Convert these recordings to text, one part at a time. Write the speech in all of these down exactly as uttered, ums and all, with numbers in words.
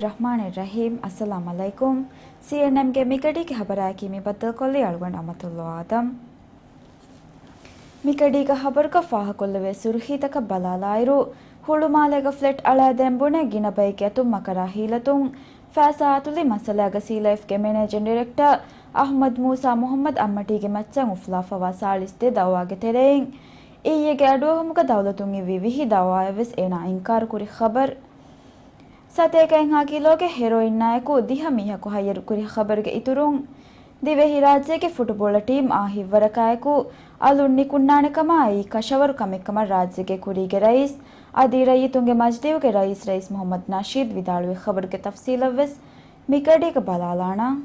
ރަޙްމާނިއްރަޙީމް. އައްސަލާމް ޢަލައިކުމް. ސީއެންއެމްގެ މިގަޑީގެ ޚަބަރާއެކީ މި ބައްދަލުކޮށްލީ އަޅުގަނޑު އަމަތުﷲ އާދަމް. މިގަޑީގެ ޚަބަރުގަ ފާހަގަކޮށްލެވޭ ސުރުޚީތަކަށް ބަލާލާއިރު، ހުޅުމާލޭގަ ފްލެޓް އަޅާދޭން ބުނެ ގިނަ ބައެއްގެ އަތުން މަކަރާ ހީލަތުން ފައިސާ އަތުލި މައްސަލާގަ ސީލައިފްގެ މެނޭޖިން ޑިރެކްޓަރ އަޙްމަދު މޫސާ މުޙައްމަދު އަށްމަޓީގެ މައްޗަށް އުފުލާފަވާ ސާޅީސް ދެ ދައުވާގެ ތެރެއިން އިއްޔެގެ އަޑުއެހުމުގަ ދައުލަތުން އިއްވި ވިހި ދައުވާއަށް ވެސް އޭނާ އިންކާރު ކުރި ޚަބަރު. ސަތޭކަ އެއްހާ ކިލޯގެ ހެރޯއިންއާއެކު ދިހަ މީހަކު ހައްޔަރު ކުރި ޚަބަރުގެ އިތުރުން، ދިވެހިރާއްޖޭގެ ފުޓުބޯޅަ ޓީމް އާ ހިތްވަރަކާއެކު އަލުން ނިކުންނާނެ ކަމާ އެއީ ކަށަވަރު ކަމެއްކަމަށް ރާއްޖޭގެ ކުރީގެ ރައީސް އަދި ރައްޔިތުންގެ މަޖިލީހުގެ ރައީސް، ރައީސް މުޙައްމަދު ނަޝީދު ވިދާޅުވި ޚަބަރުގެ ތަފްސީލަށް ވެސް މިގަޑީގަ ބަލާލާނަން.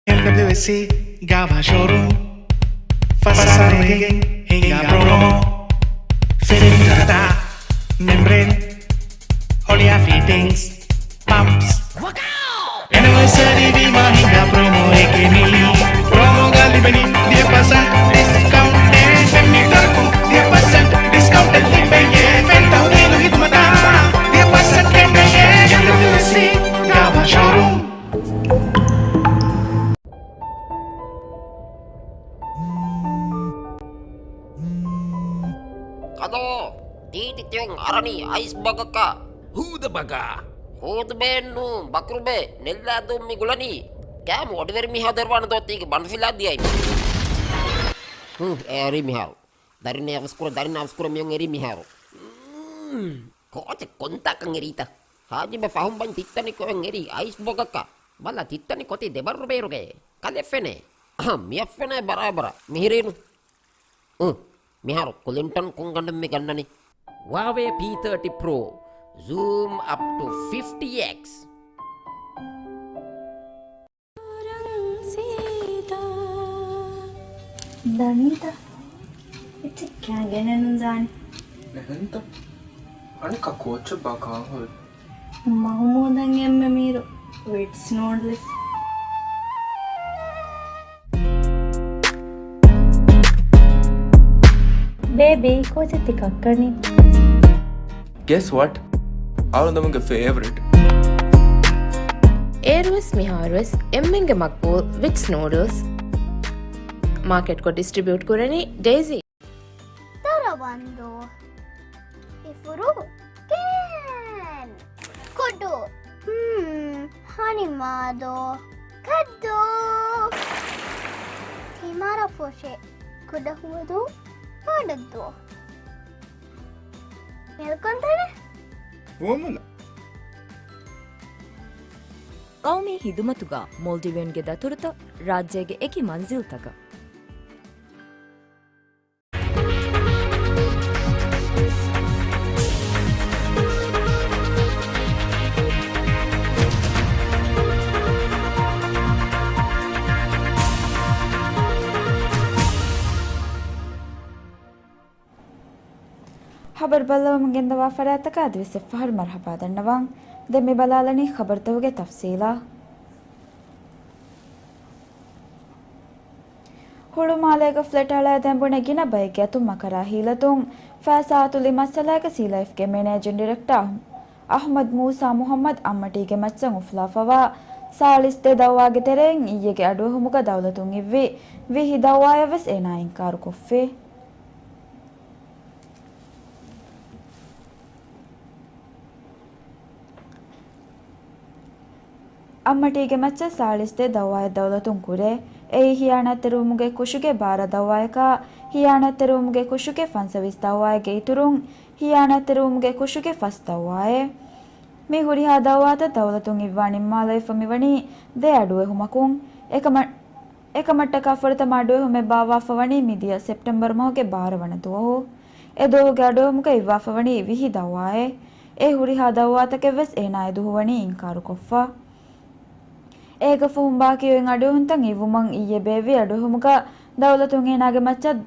އެމްޑަބްލިއުއެސްސީ ގާވާ ޝޯރޫމް. ފަސާރައިގެން ހިނގާ ޕްރޮމޯ. ފިލްޓަރުތައް، މެމްބްރޭން، ހޮޅިއާ ފިޓިންގްސް، ޕަމްޕްސް. އެނިވަރސަރީ ވީމާ ހިނގާ ޕްރޮމޯއެކޭ މީ. ޕްރޮމޯގަ ލިބެނީ ދިހަ ޕަސެންޓް ޑިސްކައުންޓެއް. ފެންމީޓަރަކުން ދިހަ ޕަސެންޓް ޑިސްކައުންޓެއް ލިބެޔޭ. ފެން ތަހުލީލު ހިދުމަތާ ދިހަ ޕަސެންޓް ކެނޑެޔޭ. އެމްޑަބްލިއުއެސްސީ ގާވާ ޝޯރޫމް. ކަލޯ، ތީތި ތިޔަން އަރަނީ އައިސް ބަގަކަށް. ހޫދަ ބަގާ. ހޫދުބޭއެއްނޫ، ބަކުރުބޭ، ނެއްލާދޫ މި ގުޅަނީ. ކާމު އޮޑިވެރި މީހާ ދެރުވާނެ ދޯ ތީގެ ބަނޑުފިލާ ދިޔައިން. ހު، އޭރީ މިހާރު. ދަރިން އަވަސްކުރ، ދަރިން އަވަސްކުރ މިއޮން އެރީ މިހާރު. ކޯޗެއް ކޮންތާކަން އެރީތަ؟ ހާޖިބަ ފަހުން ބަން ތިއްތަނި ކޮއެން އެރީ އައިސް ބޮގަކަށް. ބަލަ ތިއްތަނި ކޮތި ދެބައްރު ބޭރުގައޭ. ކަލެއް ފެނޭ. އަހަ، މިއަށް ފެނޭ ބަރާބަރަށް. މިހިރީނު. އު، މިހާރު ކުލިންޓަން ކޮންގަނޑެއް މި ގަންނަނީ؟ ވާވޭ ޕީ ތާޓީ ޕްރޯ ޒޫމް އަޕް ޓު ފިފްޓީ އެކްސް. ދަނީތަ؟ އެއްޗެއް ކާ ގެނެއް ނުދާނެ. އެހެންތަ؟ އަނެއްކާ ކޯޗެއް ބާ ކާން ހުރި؟ މަހުމޫދަށް އެންމެ މީރު ވިޓްސް ނޫޑްލްސް. ބޭބީ، ކޯޗެއް ތި ކައްކަނީ؟ Guess what? އަޅުގަނޑުމެންގެ ފޭވަރިޓް. އޭރުވެސް މިހާރުވެސް އެންމެންގެ މަގްބޫލް ވިޓްސް ނޫޑްލްސް. މާކެޓްކޮށް ޑިސްޓްރިބިއުޓް ކުރަނީ ޑޭޒީ. ދަރަވަންދޫ. އިފުރު. ކޭން. ކުޑު. ހުން. ހަނިމާދޯ. ކައްދޫ. ތިމަރަ ފޮށެ. ކުޑަ ހުވަދޫ. ބޮޑަށްދޫ. މެލްކޮންތަނެ. ފުވައްމުލައް. ގައުމީ ހިދުމަތުގަ މޯލްޑިވިއަންގެ ދަތުރުތައް ރާއްޖޭގެ އެކި މަންޒިލްތަކަށް. ޚަބަރު ބައްލަވަމުން ގެންދަވާ ފަރާތްތަކަށް އަދިވެސް އެއްފަހަރު މަރުޙަބާ ދަންނަވަން. ދެން މި ބަލާލަނީ ޚަބަރުތަކުގެ ތަފްސީލާ. ހުޅުމާލޭގަ ފްލެޓް އަޅައިދޭން ބުނެ ގިނަ ބައެއްގެ އަތުން މަކަރާ ހީލަތުން ފައިސާ އަތުލި މައްސަލައިގަ ސީލައިފްގެ މެނޭޖިން ޑިރެކްޓަރ އަޙްމަދު މޫސާ މުޙައްމަދު އަށްމަޓީގެ މައްޗަށް އުފުލާފަވާ ސާޅީސް ދެ ދައުވާގެ ތެރެއިން އިއްޔެގެ އަޑުއެހުމުގަ ދައުލަތުން އިއްވި ވިހި ދައުވާއަށް ވެސް އޭނާ އިންކާރު ކޮށްފި. އަށްމަޓީގެ މައްޗަށް ސާޅީސް ދެ ދައުވާއެއް ދައުލަތުން ކުރޭ. އެއީ ހިޔާނާތްތެރިވުމުގެ ކުށުގެ ބާރަ ދައުވާޔަކާ، ހިޔާނާތްތެރިވުމުގެ ކުށުގެ ފަންސަވީސް ދައުވާއެއްގެ އިތުރުން، ހިޔާނާތްތެރިވުމުގެ ކުށުގެ ފަސް ދައުވާއެއް. މި ހުރިހާ ދައުވާތައް ދައުލަތުން އިއްވާ ނިންމާލައިފަ މިވަނީ ދެ އަޑުއެހުމަކުން. އެކަމަށް، އެކަމަށްޓަކާ ފުރަތަމަ އަޑުއެހުމެއް ބާއްވާފަ ވަނީ މިދިޔަ ސެޕްޓެމްބަރު މަހުގެ ބާރަ ވަނަ ދުވަހު. އެ ދުވަހުގެ އަޑުއެހުމުގަ އިއްވާފަ ވަނީ ވިހި ދައުވާއެއް. އެ ހުރިހާ ދައުވާތަކެއް ވެސް އޭނާ އެ ދުވަހު ވަނީ އިންކާރުކޮށްފަ. އޭގެ ފަހުން ބާކީ އޮތް އަޑުއެހުންތައް އިއްވުމަށް އިއްޔެ ބޭއްވި އަޑުއެހުމުގަ ދައުލަތުން އޭނާގެ މައްޗަށް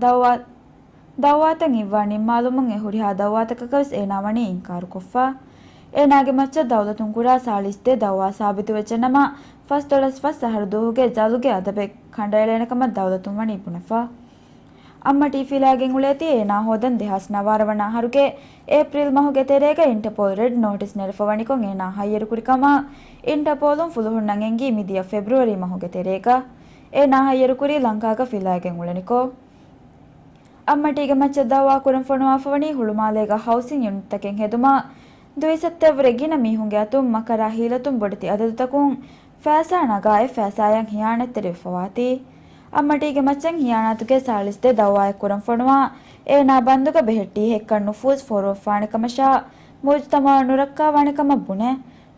ދައުވާ، ދައުވާތައް އިއްވާ ނިންމާލުމުން އެ ހުރިހާ ދައުވާތަކަކަށް ވެސް އޭނާ ވަނީ އިންކާރުކޮށްފަ. އޭނާގެ މައްޗަށް ދައުލަތުން ކުރާ ސާޅީސް ދެ ދައުވާ ސާބިތުވެއްޖެ ނަމަ، ފަސްދޮޅަސް ފަސް އަހަރު ދުވަހުގެ ޖަލުގެ އަދަބެއް ކަނޑައެޅޭނެ ކަމަށް ދައުލަތުން ވަނީ ބުނެފަ. އައްމަޓީ ފިލާގެން އުޅޭތީ އޭނާ ހޯދަން ދެހާސް ނަވާރަ ވަނަ އަހަރުގެ އޭޕްރީލް މަހުގެ ތެރޭގަ އިންޓަޕޯލް ރެޑް ނޯޓިސް ނެރެފަ ވަނިކޮށް އޭނާ ހައްޔަރުކުރި ކަމަށް އިންޓަޕޯލުން ފުލުހުންނަށް އެންގީ މިދިޔަ ފެބްރުއަރީ މަހުގެ ތެރޭގަ. އޭނާ ހައްޔަރުކުރީ ލަންކާގަ ފިލާގެން އުޅެނިކޮށް. އައްމަޓީގެ މައްޗަށް ދައުވާ ކުރަން ފޮނުވާފަ ވަނީ ހުޅުމާލޭގަ ހައުސިން ޔުނިޓްތަކެއް ހެދުމަށް ދުއިސައްތައަށްވުރެ ގިނަ މީހުންގެ އަތުން މަކަރާ ހީލަތުން ބޮޑެތި އަދަދުތަކުން ފައިސާ ނަގާ އެ ފައިސާއަށް ހިޔާނަތްތެރިވެފަވާތީ. އައްމަޓީގެ މައްޗަށް ހިޔާނާތުގެ ސާޅީސް ދެ ދައުވާއެއް ކުރަން ފޮނުވާ އޭނާ ބަންދުގަ ބެހެއްޓީ ހެއްކަން ނުފޫޒު ފޯރުވެފާނެ ކަމަށާ މުޖުތަމައަށް ނުރައްކާވާނެ ކަމަށް ބުނެ.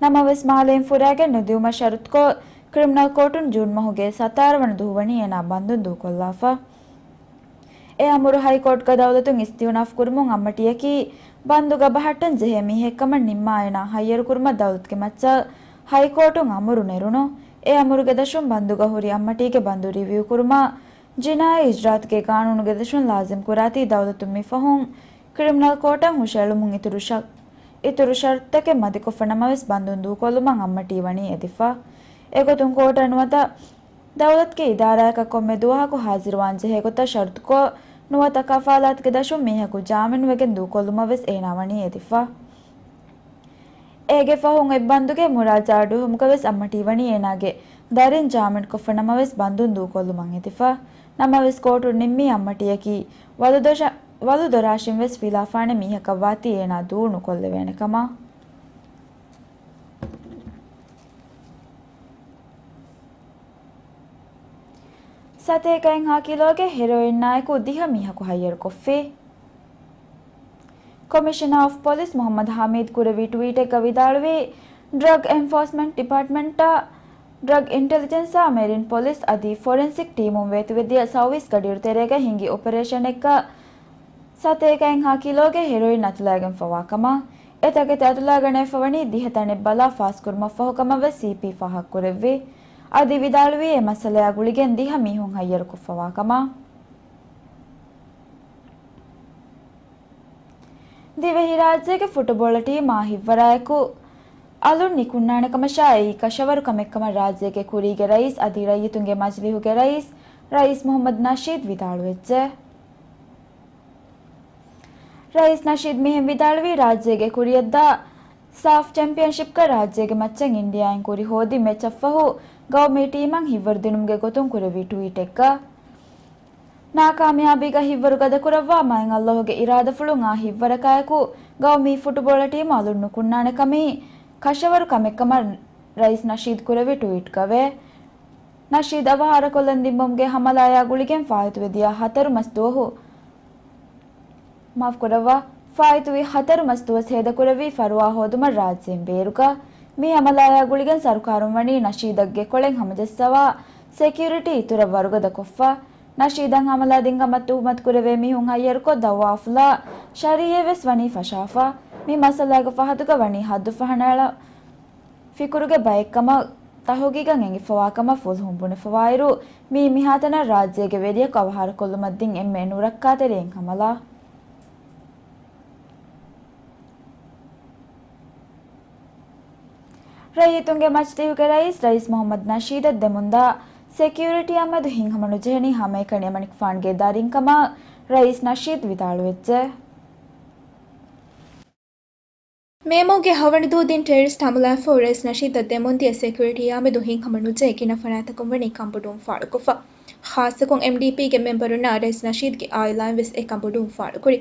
ނަމަވެސް މާލެއިން ފުރާގެން ނުދިއުމަށް ޝަރުތުކޮށް، ކްރިމިނަލް ކޯޓުން ޖޫން މަހުގެ ސަތާރަ ވަނަ ދުވަހު ވަނީ އޭނާ ބަންދުން ދޫކޮށްލާފަ. އެ އަމުރު ހައިކޯޓްގަ ދައުލަތުން އިސްތިއުނާފް ކުރުމުން އައްމަޓީއަކީ ބަންދުގަ ބަހައްޓަން ޖެހޭ މީހެއްކަމަށް ނިންމާ އޭނާ ހައްޔަރުކުރުމަށް ދައުލަތުގެ މައްޗަށް ހައިކޯޓުން އަމުރު ނެރުނު. އެ އަމުރުގެ ދަށުން ބަންދުގަ ހުރި އައްމަޓީގެ ބަންދު ރިވިއުކުރުމަށް ޖިނާއީ އިޖްރާއަތުގެ ގާނޫނުގެ ދަށުން ލާޒިމް ކުރާތީ ދައުލަތުން މި ފަހުން ކްރިމިނަލް ކޯޓަށް ހުށައެޅުމުން އިތުރު ޝަ-، އިތުރު ޝަރުތުތަކެއް މަދިކޮށްފަ ނަމަވެސް ބަންދުން ދޫކޮށްލުމަށް އައްމަޓީ ވަނީ އެދިފަ. އެގޮތުން ކޯޓަށް ނުވަތަ ދައުލަތުގެ އިދާރާއަކަށް ކޮންމެ ދުވަހަކު ހާޒިރުވާން ޖެހޭ ގޮތަށް ޝަރުތުކޮށް، ނުވަތަ ކަފާލާތުގެ ދަށުން މީހަކު ޖާމިންވެގެން ދޫކޮށްލުމަށް ވެސް އޭނާ ވަނީ އެދިފަ. އޭގެ ފަހުން އޮތް ބަންދުގެ މުރާޖާ އަޑުއެހުމުގަ ވެސް އައްމަޓީ ވަނީ އޭނާގެ ދަރިން ޖާމިންކޮށްފަ ނަމަވެސް ބަންދުން ދޫކޮށްލުމަށް އެދިފަ. ނަމަވެސް ކޯޓުން ނިންމީ އައްމަޓީއަކީ ވަލުދޮށަ-، ވަލުދޮރާށިން ވެސް ފިލާފާނެ މީހަކަށްވާތީ އޭނާ ދޫ ނުކޮށްލެވޭނެ ކަމަށް. ސަތޭކައެއްހާ ކިލޯގެ ހެރޯއިންއާއެކު ދިހަ މީހަކު ހައްޔަރުކޮށްފި. ކޮމިޝަނަރ އޮފް ޕޮލިސް މުހައްމަދު ހަމީދު ކުރެއްވި ޓްވީޓެއްގަ ވިދާޅުވީ، ޑްރަގް އެންފޯސްމަންޓް ޑިޕާޓްމަންޓާ، ޑްރަގް އިންޓެލިޖެންސާ، މެރިން ޕޮލިސް އަދި ފޮރެންސިކް ޓީމުން ވޭތުވެދިޔަ ސައުވީސް ގަޑިއިރު ތެރޭގަ ހިނގި އޮޕަރޭޝަނެއްގަ ސަތޭކައެއްހާ ކިލޯގެ ހެރޮއިން އަތުލައިގެންފަވާ ކަމަށް، އެތަކެތި އަތުލައިގަނެފަ ވަނީ ދިހަ ތަނެއް ބަލާ ފާސްކުރުމަށްފަހު ކަމަށް ވެސް ސީޕީ ފާހަގަކުރެއްވި. އަދި ވިދާޅުވީ، އެ މައްސަލަޔާ ގުޅިގެން ދިހަ މީހުން ހައްޔަރުކޮށްފަވާ ކަމަށް. ދިވެހިރާއްޖޭގެ ފުޓުބޯޅަ ޓީމާ ހިއްވަރާއެކު އަލުން ނިކުންނާނެ ކަމަށާ އެއީ ކަށަވަރު ކަމެއް ކަމަށް ރާއްޖޭގެ ކުރީގެ ރައީސް އަދި ރައްޔިތުންގެ މަޖިލީހުގެ ރައީސް، ރައީސް މުހައްމަދު ނަޝީދު ވިދާޅުވެއްޖެ. ރައީސް ނަޝީދު މިހެން ވިދާޅުވީ، ރާއްޖޭގެ ކުރިއަށްދާ ސާފް ޗެމްޕިއަންޝިޕްގަ ރާއްޖޭގެ މައްޗަށް އިންޑިއާއިން ކުރި ހޯދި މެޗަށްފަހު ގައުމީ ޓީމަށް ހިއްވަރު ދިނުމުގެ ގޮތުން ކުރެއްވި ޓްވީޓެއްގަ، ނާކާމިޔާބީގަ ހިއްވަރު ގަދަކުރައްވާ މާތް ﷲ ގެ އިރާދަފުޅުން އާ ހިއްވަރަކާއެކު ގައުމީ ފުޓުބޯޅަ ޓީމު އަލުން ނުކުންނާނެ ކަމީ ކަށަވަރު ކަމެއް ކަމަށް ރައީސް ނަޝީދު ކުރެއްވި ޓްވީޓްގަވޭ. ނަޝީދު އަވަހާރަކޮށްލަން ދިންމުމުގެ ހަމަލާޔާ ގުޅިގެން ފާއިތުވެދިޔަ ހަތަރު މަސް ދުވަހު، މާފުކުރައްވާ، ފާއިތުވި ހަތަރު މަސް ދުވަސް ހޭދަކުރެއްވީ ފަރުވާ ހޯދުމަށް ރާއްޖޭން ބޭރުގަ. މި ހަމަލާޔާ ގުޅިގެން ސަރުކާރުން ވަނީ ނަޝީދަށް ގެކޮޅެއް ހަމަޖައްސަވާ، ސެކިއުރިޓީ އިތުރަށް ވަރުގަދަ ކޮށްފަ. ނަޝީދަށް ހަމަލާ ދިން ކަމަށް ތުހުމަތު ކުރެވޭ މީހުން ހައްޔަރުކޮށް ދައުވާ އުފުލާ، ޝަރީއެއް ވެސް ވަނީ ފަށާފަ. މި މައްސަލާގެ ފަހަތުގަ ވަނީ ހައްދު ފަހަނައަޅާ ފިކުރުގެ ބައެއްކަމަށް ތަހުގީގަށް އެނގިފަވާ ކަމަށް ފުލުހުން ބުނެފަވާއިރު، މީ މިހާތަނަށް ރާއްޖޭގެ ވެރިޔަކު އަވަހާރަކޮށްލުމަށް ދިން އެންމެ ނުރައްކާތެރި އެއް ހަމަލާ. ރައްޔިތުންގެ މަޖިލީހުގެ ރައީސް، ރައީސް މުހައްމަދު ނަޝީދަށް ދެމުންދާ ސެކިއުރިޓީއާމެދު ހިތްހަމަނުޖެހެނީ ހަމައެކަނި އެމަނިކުފާނުގެ ދަރިންކަމަށް ރައީސް ނަޝީދު ވިދާޅުވެއްޖެ. މޭ މަހުގެ ހަވަނިދުވަހު ދިން ޓެރަރިސްޓް ހަމަލާއަށްފަހު ރައީސް ނަޝީދަށް ދެމުންދިޔަ ސެކިއުރިޓީއާމެދު ހިތްހަމަނުޖެހި ގިނަ ފަރާތަކުން ވަނީ ކަނބޮޑުވުން ފާޅުކޮށްފަ. ޚާއްސަކޮށް އެމްޑީޕީގެ މެމްބަރުންނާ ރައީސް ނަޝީދުގެ އާއިލާއިން ވެސް އެ ކަނބޮޑުވުން ފާޅުކުރި.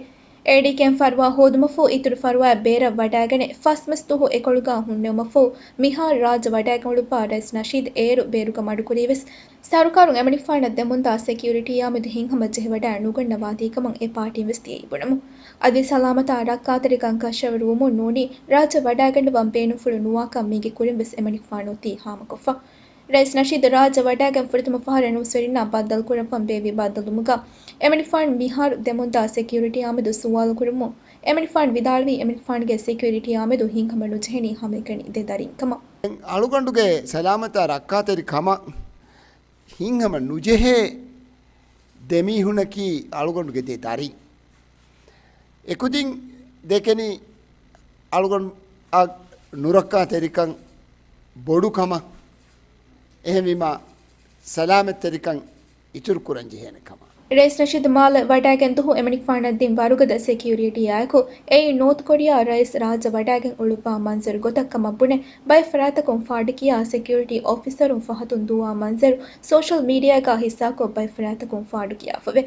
އޭޑީކޭއިން ފަރުވާ ހޯދުމަށްފަހު އިތުރު ފަރުވާއެއް ބޭރަށް ވަޑައިގަނެ ފަސް މަސް ދުވަހު އެކޮޅުގަ ހުންނެވުމަށްފަހު މިހާރު ރާއްޖެ ވަޑައިގަން އުޅުއްވާ ރައީސް ނަޝީދު އޭރު ބޭރުގަ މަޑުކުރީ ވެސް ސަރުކާރުން އެމަނިކުފާނަށް ދެމުންދާ ސެކިއުރިޓީއާމެދު ހިތްހަމަ ޖެހިވަޑައި ނުގަންނަވާތީ ކަމަށް އެ ޕާޓީން ވެސް ދިޔައީ ބުނަމުން. އަދި ސަލާމަތާ ރައްކާތެރިކަން ކަށަވަރުވުމުން ނޫނީ ރާއްޖެ ވަޑައިގަންނަވަން ބޭނުންފުޅު ނުވާކަން މީގެ ކުރިން ވެސް އެމަނިކުފާނު އޮތީ ހާމަކޮށްފަ. ރައީސް ނަޝީދު ރާއްޖެ ވަޑައިގެން ފުރަތަމަ ފަހަރަށް ނޫސްވެރިންނާ ބައްދަލުކުރައްވަން ބޭއްވި ބައްދަލުވުމުގަ، އެމަނިކުފާނު މިހާރު ދެމުންދާ ސެކިއުރިޓީއާމެދު ސުވާލު ކުރުމުން، އެމަނިކުފާނު ވިދާޅުވީ، އެމަނިކުފާނުގެ ސެކިއުރިޓީއާމެދު ހިތްހަމަ ނުޖެހެނީ ހަމައެކަނި ދެ ދަރީން ކަމަށް. އަޅުގަނޑުގެ ސަލާމަތާ ރައްކާތެރި ކަމަށް ހިތްހަމަ ނުޖެހޭ ދެމީހުނަކީ އަޅުގަނޑުގެ ދެ ދަރިން. އެކުދިން ދެކެނީ އަޅުގަނޑު އަށް ނުރައްކާތެރިކަން، ބޮޑުކަމަށް، އެހެންވީމާ ސަލާމަތްތެރިކަން އިތުރުކުރަން ޖެހޭނެ ކަމަށް. ރައީސް ނަޝީދު މާލެ ވަޑައިގެން ދުހު އެމަނިކުފާނަށް ދިން ވަރުގަދަ ސެކިއުރިޓީއާއެކު، އެއީ ނޯތު ކޮރިއާ ރައީސް ރާއްޖެ ވަޑައިގެން އުޅުއްވާ މަންޒަރު ގޮތަށް ކަމަށް ބުނެ، ބައެއް ފަރާތަކުން ފާޑުކިޔާ ސެކިއުރިޓީ އޮފިސަރުން ފަހަތުން ދުވާ މަންޒަރު ސޯޝަލް މީޑިއާގަ ހިއްސާކޮށް ބައެއް ފަރާތަކުން ފާޑުކިޔާފަވޭ.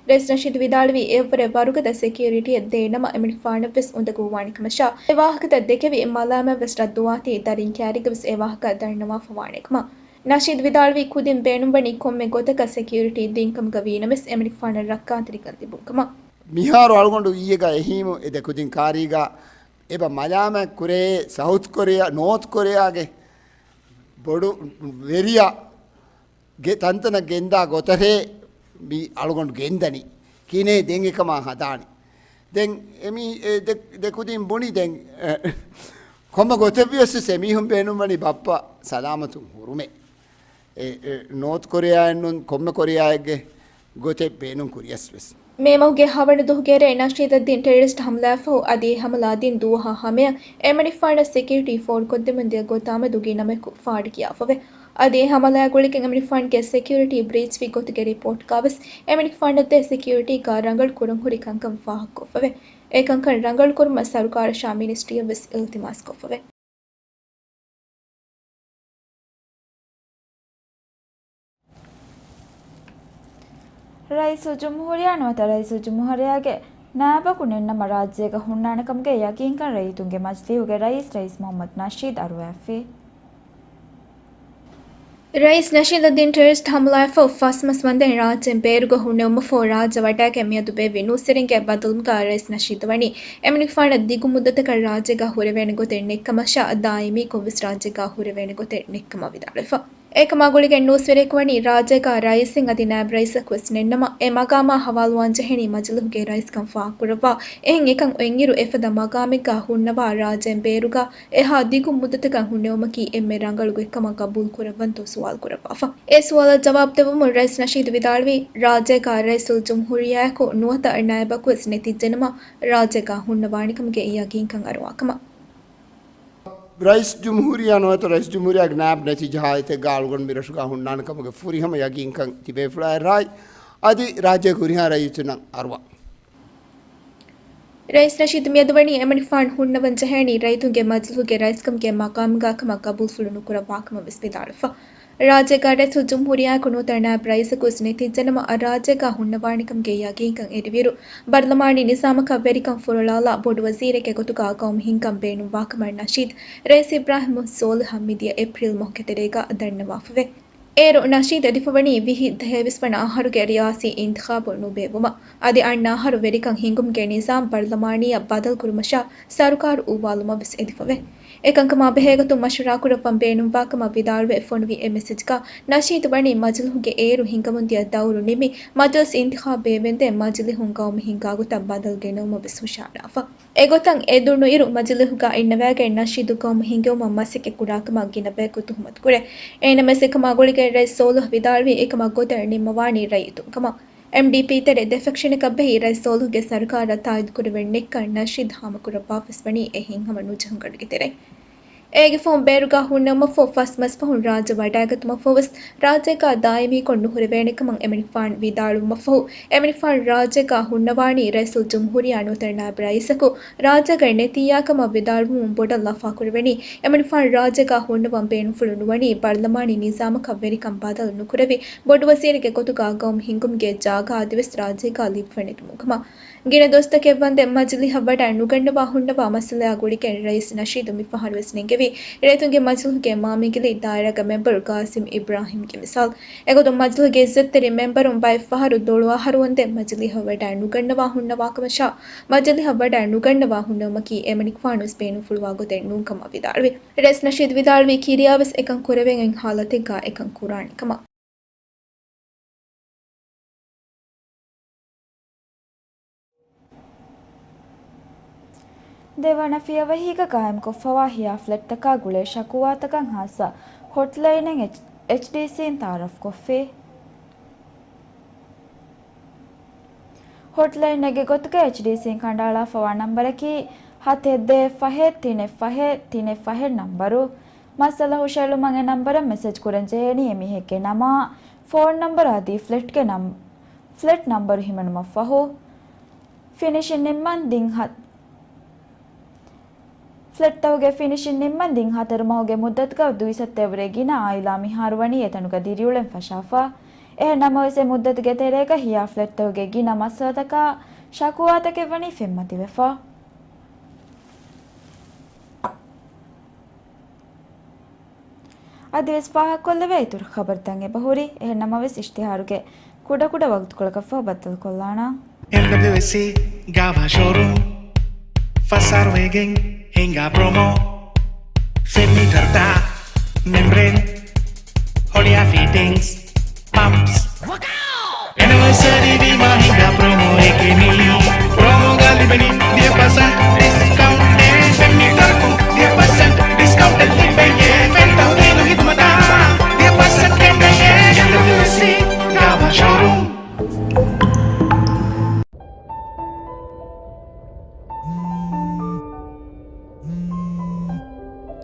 ރައީސް ނަޝީދު ވިދާޅުވީ، އެއަށްވުރެ ވަރުގަދަ ސެކިއުރިޓީއެއް ދޭނަމަ އެމަނިކުފާނަށްވެސް އުނދަގޫވާނެ ކަމަށާ، އެ ވާހަކަތައް ދެކެވި މަލާމާތްވެސް ރައްދުވާތީ ދަރިން ކައިރީގަވެސް އެ ވާހަކަ ދަންނަވާފަވާނެ ކަމަށް. ނަޝީދު ވިދާޅުވީ، ކުދިން ބޭނުންވަނީ ކޮންމެ ގޮތަކަށް ސެކިއުރިޓީ ދިން ކަމުގަ ވީނަމަވެސް، އެމަނިކުފާނަށް ރައްކާތެރިކަން ލިބުން ކަމަށް. މިހާރު އަޅުގަނޑު އިއްޔެގަ އެހީމު އެ ދެ ކުދިން ކާރީގަ އެބަ މަލާމާތް ކުރޭ ސައުތު ކޮރެޔާ، ނޯތު ކޮރެޔާގެ ބޮޑު ވެރިޔާ ގެ ތަންތަނަށް ގެންދާ ގޮތަށޭ މި އަޅުގަނޑު ގެންދަނީ. ކިހިނެއް ދެން އެކަމާ ހަދާނީ. ދެން އެމީ، އެ ދެ، ދެ ކުދިން ބުނި ދެން، އެ، ކޮންމެ ގޮތެއްވިޔަސް އެމީހުން ބޭނުންވަނީ ބައްޕަ ސަލާމަތުން ހުރުމޭ. އެ، އެ، ނޯތު ކޮރިއާއެއް ނޫން، ކޮންމެ ކޮރިއާއެއްގެ ގޮތެއް ބޭނުން ކުރިޔަސް ވެސް. މޭ މަހުގެ ހަވަނަ ދުވަހުގެ ރޭ ނަޝީދަށް ދިން ޓެރަރިސްޓް ހަމްލާއެއްފަހު، އަދި އެ ހަމަލާ ދިން ދުވަހާ ހަމަޔަށް އެމަނިކުފާނަށް ސެކިއުރިޓީ ފޯރުކޮށްދެމުން ދިޔަ ގޮތާމެދު ގިނަމެކު ފާޑުކިޔާފަވޭ. އަދި އެ ހަމަލާގެ ގުޅިގެން އެމަނިކުފާނުގެ ސެކިއުރިޓީ ބްރީޗްވި ގޮތުގެ ރިޕޯޓްގަވެސް، އެމަނިކުފާނަށްދޭ ސެކިއުރިޓީގަ ރަނގަޅު ކުރަންހުރި ކަންކަން ފާހަގަކޮށްފަވޭ. އެ ކަންކަން ރަނގަޅުކުރުމަށް ސަރުކާރަށާ މިނިސްޓްރީއަށްވެސް އިލްތިމާސް ކޮށްފަވޭ. ރައީސުލްޖުމްހޫރިއްޔާ ނުވަތަ ރައީސުލްޖުމްހޫރިއްޔާގެ ނާއިބަކު ނެތްނަމަ ރާއްޖޭގަ ހުންނާނެ ކަމުގެ ޔަގީންކަން ރައްޔިތުންގެ މަޖިލީހުގެ ރައީސް ރައީސް މުހައްމަދު ނަޝީދު އަރުވައިފި. ރައީސް ނަޝީދަށް ދިން ޓެރަރިސްޓް ހަމަލާއެއްފަހު ފަސް މަސް ވަންދެން ރާއްޖޭން ބޭރުގަ ހުންނެވުމަށްފަހު ރާއްޖެ ވަޑައިގެން މިއަދު ބޭއްވި ނޫސްވެރިންގެ ބައްދަލުމުގަ ރައީސް ނަޝީދު ވަނީ އެމަނިކުފާނަށް ދިގު މުއްދަތަކަށް ރާއްޖޭގަ ހުރެވޭނެ ގޮތެއް ނެތްކަމަށާ، ދާއިމީކޮށްވެސް ރާއްޖޭގަ ހުރެވޭނެ ގޮތެއް ނެތްކަމަށް ވިދާޅުވެފަ. އެކަމާ ގުޅިގެން ނޫސްވެރިޔަކު ވަނީ ރާއްޖޭގަ ރައީސެއް އަދި ނާއިބް ރައީސަކު ވެސް ނެތްނަމަ، އެ މަގާމާ ހަވާލުވާން ޖެހެނީ މަޖިލީހުގެ ރައީސްކަން ފާހަގަކުރައްވާ. އެހެން އެކަން އޮތްއިރު އެފަދަ މަގާމެއްގަ ހުންނަވާ ރާއްޖޭން ބޭރުގަ އެހާ ދިގު މުއްދަތަކަށް ހުންނެވުމަކީ އެންމެ ރަނގަޅު ގޮތްކަމަށް ގަބޫލުކުރައްވަންތޯ ސުވާލު ކުރައްވާފަ. އެ ސުވާލަށް ޖަވާބު ދެއްވުމުން ރައީސް ނަޝީދު ވިދާޅުވީ، ރާއްޖޭގަ ރައީސުލްޖުމްހޫރިއްޔާއަކު ނުވަތަ ނާއިބަކުވެސް ނެތިއްޖެނަމަ، ރާއްޖޭގަ ހުންނަވާނެކަމުގެ ޔަގީންކަން އަރުވާކަމަށް. ރައީސް ޖުމްހޫރިއްޔާ ނުވަތަ ރައީސް ޖުމްހޫރިއްޔާގެ ނާއިބް ނެތި ޖަހާ އެތައް ގާޅުގަނޑު މިރަށުގަ ހުންނާނެ ކަމުގެ ފުރިހަމަ ޔަގީންކަން ތިބޭފުޅާއަށް ރާއި، އަދި ރާއްޖޭގެ ހުރިހާ ރައްޔިތުންނަށް އަރުވާ. ރައީސް ނަޝީދު މިއަދު ވަނީ އެމަނިކުފާނު ހުންނަވަން ޖެހޭނީ ރައްޔިތުންގެ މަޖިލީހުގެ ރައީސްކަމުގެ މަގާމުގަ ކަމަށް ގަބޫލުފުޅު ނުކުރައްވާކަމަށް ވެސް ވިދާޅުވެފަ. ރާއްޖޭގަ ރައީސުލްޖުމްހޫރިއްޔާއަކު ނުވަތަ ނާއިބް ރައީސަކުވެސް ނެތިއްޖެނަމަ، ރާއްޖޭގަ ހުންނަވާނެކަމުގެ ޔަގީންކަން އެރިވިއިރު، ބަރުލަމާނީ ނިޒާމަކަށް ވެރިކަން ފުރޮޅާލާ ބޮޑު ވަޒީރެއްގެ ގޮތުގަ ގައުމު ހިންގަން ބޭނުންވާކަމަށް ނަޝީދު ރައީސް އިބްރާހިމް ސޯލިހަށް މިދިޔަ އޭޕްރީލް މަހުގެ ތެރޭގަ ދަންނަވާފަވޭ. އޭރު ނަޝީދު އެދިފަވަނީ ވިހި ތޭވީސް ވަނަ އަހަރުގެ ރިޔާސީ އިންތިޚާބު ނުބޭއްވުމަށް. އަދި އަންނަ އަހަރު ވެރިކަން ހިންގުމުގެ ނިޒާމް ބަރުލަމާނީއަށް ބަދަލުކުރުމަށާ ސަރުކާރު އުއްވާލުމަށް ވެސް އެދިފަވޭ. އެކަންކަމާ ބެހޭގޮތުން މަޝްވަރާކުރައްވަން ބޭނުންވާކަމަށް ވިދާޅުވެ ފޮނުވި އެ މެސެޖްގަ، ނަޝީދު ވަނީ މަޖިލީހުގެ އޭރު ހިނގަމުންދިޔަ ދައުރު ނިމި، މަޖިލިސް އިންތިޚާބް ބޭއްވެންދެން މަޖިލީހުން ގައުމު ހިންގާ ގޮތަށް ބަދަލު ގެނައުމަށް ވެސް ހުށަހަޅާފަ. އެގޮތަށް އެދުނުއިރު މަޖިލީހުގަ އިންނަވައިގެން ނަޝީދު ގައުމު ހިންގެވުމަށް މަސައްކަތް ކުރާކަމަށް ގިނަ ބަޔަކު ތުހުމަތު ކުރޭ. އެހެންނަމަވެސް އެކަމާ ގުޅިގެން ރައީސް ސޯލިހު ވިދާޅުވީ އެކަމަށް ގޮތެއް ނިންމަވާނީ ރައްޔިތުން ކަމަށް. އެމްޑީޕީ ތެރޭ ދެ ފެކްޝަނަކަށް ބެހި ރައީސް ސޯލިހުގެ ސަރުކާރަށް ތާއީދު ކުރެވެން ނެތްކަން ނަޝީދު ހާމަކުރައްވާފަވެސް ވަނީ އެ ހިތްހަމަ ނުޖެހުނު ގަނޑުގެ ތެރެއިން. އޭގެ ފަހުން ބޭރުގަ ހުންނެވުމަށްފަހު ފަސް މަސް ފަހުން ރާއްޖެ ވަޑައިގަތުމަށްފަހުވެސް ރާއްޖޭގަ ދާއިމީކޮށް ނުހުރެވޭނެކަމަށް އެމަނިކުފާނު ވިދާޅުވުމަށްފަހު، އެމަނިކުފާނު ރާއްޖޭގަ ހުންނަވާނީ ރައީސުލްޖުމްހޫރިއްޔާ ނުވަތަ ނާއިބް ރައީސަކު ރާއްޖޭގަ ނެތިއްޔާކަމަށް ވިދާޅުވުމުން ބޮޑަށް ލަފާ ކުރެވެނީ، އެމަނިކުފާނު ރާއްޖޭގަ ހުންނަވަން ބޭނުންފުޅު ނުވަނީ، ބަރުލަމާނީ ނިޒާމަކަށް ވެރިކަން ބަދަލު ނުކުރެވި، ބޮޑުވަޒީރެއްގެ ގޮތުގަ ގައުމު ހިންގުމުގެ ޖާގަ އަދިވެސް ރާއްޖޭގަ ލިބިފަ ނެތުމުން ކަމަށް. ގިނަ ދުވަސްތަކެއް ވަންދެން މަޖިލީހަށް ވަޑައި ނުގަންނަވާ ހުންނަވާ މައްސަލައާ ގުޅިގެން ރައީސް ނަޝީދު މިފަހަރުވެސް ނެންގެވީ، ރައްޔިތުންގެ މަޖިލީހުގެ މާމީގިލި ދާއިރާގެ މެމްބަރު ގާސިމް އިބްރާހިމްގެ މިސާލު. އެގޮތުން މަޖިލީހުގެ އިއްޒަތްތެރި މެމްބަރުން ބައެއް ފަހަރު ދޮޅު އަހަރު ވަންދެން މަޖިލީހަށް ވަޑައި ނުގަންނަވާ ހުންނަވާކަމަށާ، މަޖިލީހަށް ވަޑައި ނުގަންނަވާ ހުންނެވުމަކީ އެމަނިކުފާނުވެސް ބޭނުންފުޅުވާ ގޮތެއް ނޫންކަމަށް ވިދާޅުވި. ރައީސް ނަޝީދު ވިދާޅުވީ ކިރިޔާވެސް އެކަން ކުރެވޭނެ އޮތް ހާލަތެއްގަ އެކަން ކުރާނެ ކަމަށް. ދެވަނަ ފިޔަވަހީގަ ގާއިމްކޮށްފަވާ ހިޔާ ފްލެޓްތަކާ ގުޅޭ ޝަކުވާތަކަށް ހާއްސަ ހޮޓްލައިނެއް އެޗް-، އެޗްޑީސީން ތައާރަފްކޮށްފި. ހޮޓްލައިނެއްގެ ގޮތުގަ އެޗްޑީސީން ކަނޑައަޅާފަވާ ނަންބަރަކީ ހަތެއް ދޭއް ފަހެއް ތިނެއް ފަހެއް ތިނެއް ފަހެއް ނަންބަރު. މައްސަލަ ހުށައެޅުމަށް އެ ނަންބަރަށް މެސެޖް ކުރަން ޖެހޭނީ އެމީހެއްގެ ނަމާ، ފޯން ނަންބަރު އަދި ފްލެޓްގެ ނަމް-، ފްލެޓް ނަންބަރު ހިމެނުމަށްފަހު. ފިނިޝިން ނިންމަން ދިން ހަ-، ފްލެޓްތަކުގެ ފިނިޝިން ނިންމަން ދިން ހަތަރު މަހުގެ މުއްދަތުގަ ދުއިސައްތައެއްވުރެ ގިނަ އާއިލާ މިހާރު ވަނީ އެތަނުގަ ދިރިއުޅެން ފަށާފަ. އެހެން ނަމަވެސް، އެ މުއްދަތުގެ ތެރޭގަ ހިޔާ ފްލެޓްތަކުގެ ގިނަ މައްސަލަތަކާ ޝަކުވާތަކެއް ވަނީ ފެންމަތިވެފަ. އަދިވެސް ފާހަގަކޮށްލެވޭ އިތުރު ޚަބަރުތައް އެބަހުރި. އެހެން ނަމަވެސް، އިޝްތިހާރުގެ ކުޑަކުޑަ ވަގުތުކޮޅަކަށްފަހު ބައްދަލުކޮށްލާނަން. އެމްޑަބްލިއުއެސްސީ ގާވާ ޝޯރޫމް، ފަސް އަހަރު ވެގެން ހިނގާ ޕްރޮމޯ، ފެން މީޓަރުތައް، މެމްބްރޭން، ހޮޅިއާ ފިޓިންގްސް، ޕަމްޕްސް. އެނިވަރސަރީ ވީމާ ހިނގާ ޕްރޮމޯއެކޭ މީ. ޕްރޮމޯގަ ލިބެނީ ދިހަ ޕަސެންޓް ޑިސްކައުންޓެއް. ފެން މީޓަރަކުން ދިހަ ޕަސެންޓް ޑިސްކައުންޓެއް ލިބެޔޭ. ފެން ތަހުލީލު ހިދުމަތާ ދިހަ ޕަސެންޓް ކެނޑެޔޭ. އެމްޑަބްލިއުއެސްސީ ގާވާ ޝޯރޫމް.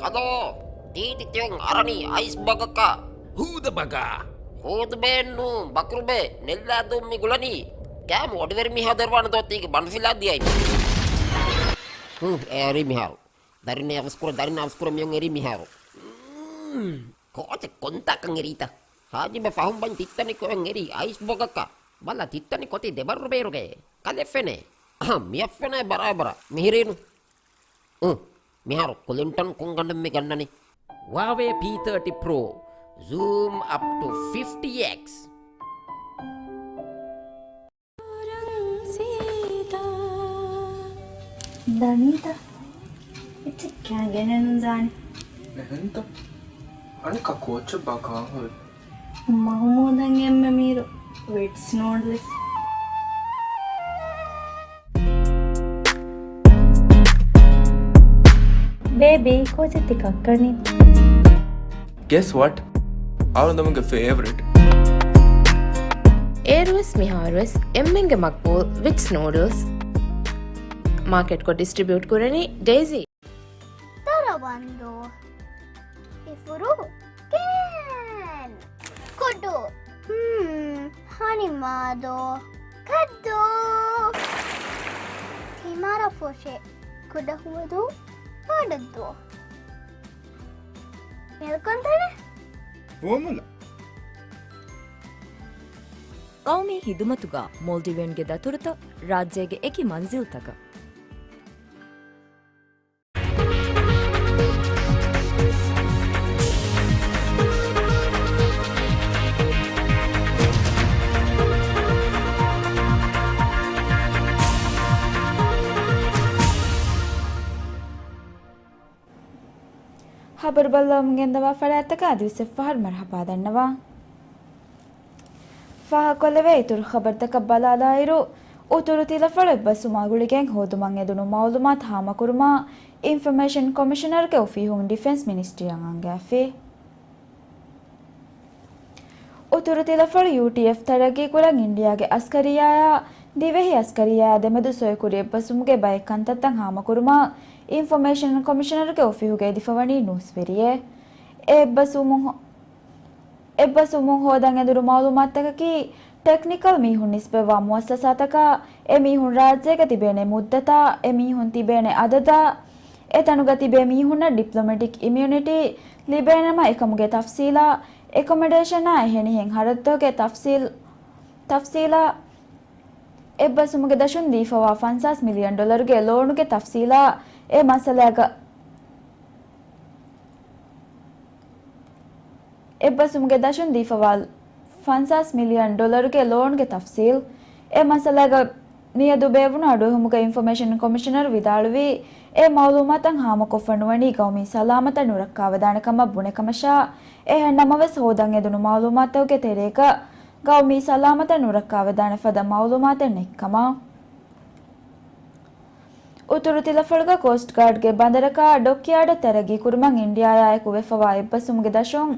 ކަލޯ، ދީދި ތިއޮން އަރަނީ އައިސް ބަގަކަށް. ހޫދަ ބަގާ. ހޫދުބޭއެއްނޫން، ބަކުރުބޭ، ނެއްލާދޫން މި ގުޅަނީ. ގާމު އޮޑިވެރި މިހާ ދެރުވާނެ ދޯ ތީގެ ބަނޑުފިލާ ދިޔައި. ހު، އެ އަރި މިހާރު. ދަރިންނޭ އަވަސް ކުރަ، ދަރިން އަވަސް ކުރަ މިއޮން އެރީ މިހާރު. މް، ކޯޗެއް ކޮންތާކަން އެރީތަ؟ ހާޖިބަ ފަހުން ބަން ތިއްތަނި ކޮއެން އެރީ އައިސް ބޮގަކަށް. ބަލަ ތިއްތަނި ކޮތި ދެބައްރު ބޭރުގައޭ. ކަލެއް ފެނޭ. އަހަ، މިއަށް ފެނޭ ބަރާބަރަށް. މިހިރީނު. އު، މިހާރު ކުލިންޓަން ކޮން ގަނޑެއް މި ގަންނަނީ؟ ހުއާވޭ ޕީ ތާޓީ ޕްރޯ، ޒޫމް އަޕް ޓު ފިފްޓީ އެކްސް. ދަނީތަ؟ އެއްޗެއް ކާގެނެއް ނުދާނެ. އެހެންތަ؟ އަނެއްކާ ކޯޗެއް ބާ ކާހުރި. މަހުމޫދަށް އެންމެ މީރު ވިޓްސް ނޫޑްލްސް. ބޭބީ، ކޯޗެއް ތި ކައްކަނީ؟ Guess what? އަޅުގަނޑުމެންގެ ފޭވަރިޓް. އޭރުވެސް މިހާރުވެސް އެންމެންގެ މަގްބޫލް ވިޓްސް ނޫޑްލްސް. މާކެޓްކޮށް ޑިސްޓްރިބިއުޓް ކުރަނީ ޑޭޒީ. ދަރަވަންދޫ. އިފުރު. ކޭން. ކުޑު. ހުން. ހަނިމާދޯ. ކައްދޫ. ތިމާރަ ފޮށެ. ކުޑަ ހުވަދޫ. ފާޑައްދޫ. މެލްކޮންތަނެ. ފުވަމުލަ. ޤައުމީ ހިދުމަތުގަ މޯލްޑިވިއަންގެ ދަތުރުތައް ރާއްޖޭގެ އެކި މަންޒިލްތަކަށް. ޚަބަރު ބައްލަވަމުން ގެންދަވާ ފަރާތްތަކަށް އަދިވެސް އެއްފަހަރު މަރުޙަބާ ދަންނަވާ. ފާހަގަކޮށްލެވޭ އިތުރު ޚަބަރުތަކަށް ބަލާލާއިރު، އުތުރު ތިލަފަޅު އެއްބަސްވުމާ ގުޅިގެން ހޯދުމަށް އެދުނު މައުލޫމާތު ހާމަކުރުމަށް އިންފޮމޭޝަން ކޮމިޝަނަރުގެ އޮފީހުން ޑިފެންސް މިނިސްޓްރީއަށް އަންގައިފި. އުތުރު ތިލަފަޅު ޔޫޓީއެފް ތަރައްގީކުރަން އިންޑިއާގެ އަސްކަރިއްޔާއާ ދިވެހި އަސްކަރިއްޔާއާ ދެމެދު ސޮއިކުރި އެއްބަސްވުމުގެ ބައެއް ކަންތައްތައް ހާމަކުރުމަށް އިންފޮމޭޝަން ކޮމިޝަނަރުގެ އޮފީހުގައި އެދިފަވަނީ ނޫސްވެރިއެއް. އެ އެއްބަސްވުމުން ހޯ-، އެއްބަސްވުމުން ހޯދަން އެދުނު މައުލޫމާތުތަކަކީ، ޓެކްނިކަލް މީހުން ނިސްބަތްވާ މުއައްސަސާތަކާ، އެ މީހުން ރާއްޖޭގަ ތިބޭނެ މުއްދަތާ، އެ މީހުން ތިބޭނެ އަދަދާ، އެ ތަނުގަ ތިބޭ މީހުންނަށް ޑިޕްލޮމެޓިކް އިމިއުނިޓީ ލިބޭނަމަ އެކަމުގެ ތަފްސީލާ، އެކޮމޮޑޭޝަނާ އެހެނިހެން ހަރަދުތަކުގެ ތަފްސީލް، ތަފްސީލާ، އެއްބަސްވުމުގެ ދަށުން ދީފަވާ ފަންސާސް މިލިއަން ޑޮލަރުގެ ލޯނުގެ ތަފްސީލާ އެ މައްސަލައިގަ، އެއްބަސްވުމުގެ ދަށުން ދީފަވާ ފަންސާސް މިލިއަން ޑޮލަރުގެ ލޯނުގެ ތަފްސީލް އެ މައްސަލައިގަ މިއަދު ބޭއްވުނު އަޑުއެހުމުގަ އިންފޮމޭޝަން ކޮމިޝަނަރު ވިދާޅުވީ، އެ މައުލޫމާތަށް ހާމަކޮށްފަ ނުވަނީ ގައުމީ ސަލާމަތަށް ނުރައްކާވެދާނެ ކަމަށް ބުނެ ކަމަށާ، އެހެން ނަމަވެސް ހޯދަން އެދުނު މައުލޫމާތުގެ ތެރޭގަ ގައުމީ ސަލާމަތަށް ނުރައްކާވެދާނެ ފަދަ މައުލޫމާތެއް ނެތް ކަމަށް. އުތުރު ތިލަފަޅުގަ ކޯސްޓް ގާޑްގެ ބަނދަރަކާ ޑޮކްޔާޑަށް ތަރައްގީ ކުރުމަށް އިންޑިއާއާއެކު ވެފަވާ އެއްބަސްވުމުގެ ދަށުން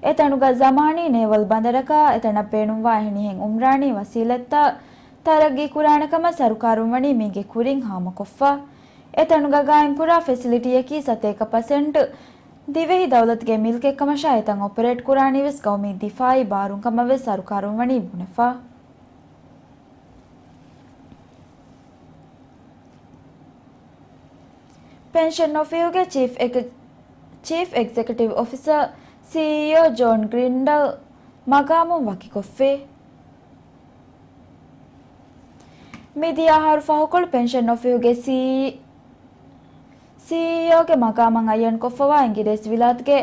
އެތަނުގަ ޒަމާނީ ނޭވަލް ބަނދަރަކާ އެތަނަށް ބޭނުންވާ އެހެނިހެން އުމްރާނީ ވަސީލަތްތައް ތަރައްގީ ކުރާނެ ކަމަށް ސަރުކާރުން ވަނީ މީގެ ކުރިން ހާމަކޮށްފަ. އެތަނުގަ ގާއިމްކުރާ ފެސިލިޓީއަކީ ސަތޭކަ ޕަސެންޓް ދިވެހި ދައުލަތުގެ މިލްކެއް ކަމަށާ އެތަން އޮޕަރޭޓް ކުރާނީ ވެސް ގައުމީ ދިފާއީ ބާރުން ކަމަށް ވެސް ސަރުކާރުން ވަނީ ބުނެފަ. ޕެންޝަން އޮފީހުގެ ޗީފް އެގް-، ޗީފް އެގްޒެކެޓިވް އޮފިސަރ، ސީއީއޯ، ޖޯން ގްރިންޑަލް މަގާމުން ވަކިކޮށްފި. މިދިޔަ އަހަރު ފަހުކޮޅު ޕެންޝަން އޮފީހުގެ ސީ-، ސީއީއޯގެ މަގާމަށް އައްޔަންކޮށްފަވާ އިނގިރޭސިވިލާތުގެ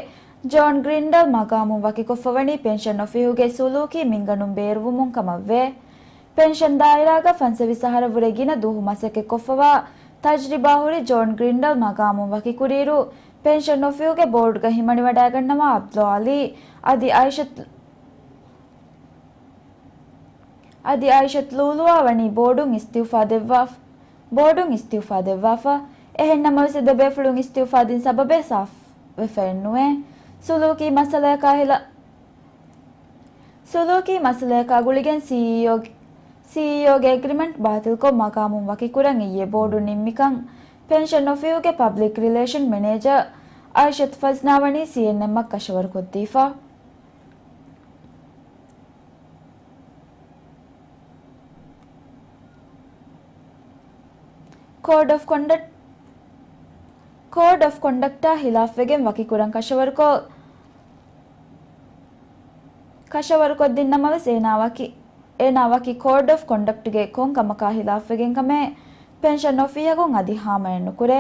ޖޯން ގްރިންޑަލް މަގާމުން ވަކިކޮށްފަވަނީ ޕެންޝަން އޮފީހުގެ ސުލޫކީ މިންގަނޑުން ބޭރުވުމުން ކަމަށްވޭ. ޕެންޝަން ދާއިރާގަ ފަންސަވީސް އަހަރަށްވުރެ ގިނަ ދުވަހު މަސައްކަތްކޮށްފަވާ ތަޖްރިބާހުރި ޖޯން ގްރިންޑަލް މަގާމުން ވަކިކުރިއިރު، ޕެންޝަން އޮފީހުގެ ބޯޑްގަ ހިމަނިވަޑައިގަންނަވާ އަބްދުލް އަލީ އަދި އައިޝަތް، އަދި އައިޝަތް ލޫލުއާ ވަނީ ބޯޑުން އިސްތިއުފާ ދެއްވާ، ބޯޑުން އިސްތިއުފާ ދެއްވާފަ. އެހެން ނަމަވެސް، އެ ދެބޭފުޅުން އިސްތިއުފާ ދިން ސަބަބެއް ސާފުވެފައެއްނުވޭ. ސުލޫކީ މައްސަލަޔަކާ ހިލަ-، ސުލޫކީ މައްސަލަޔަކާ ގުޅިގެން ސީއީއޯ، ސީއީއޯގެ އެގްރިމެންޓް ބާތިލްކޮށް މަގާމުން ވަކިކުރަން އިއްޔެ ބޯޑުން ނިންމިކަން ޕެންޝަން އޮފީހުގެ ޕަބްލިކް ރިލޭޝަން މެނޭޖަރ އައިޝަތު ފަޒްނާ ވަނީ ސީއެންއެމްއަށް ކަށަވަރުކޮށްދީފަ. ކޯޑް އޮފް ކޮންޑަކްޓް، ކޯޑް އޮފް ކޮންޑަކްޓާ ހިލާފްވެގެން ވަކިކުރަން ކަށަވަރުކޮށް، ކަށަވަރުކޮށްދިން ނަމަވެސް އޭނާ ވަކި، އޭނާ ވަކި ކޯޑް އޮފް ކޮންޑަކްޓްގެ ކޮން ކަމަކާ ހިލާފްވެގެން ކަމެއް ޕެންޝަން އޮފީހަކުން އަދި ހާމައެއް ނުކުރޭ.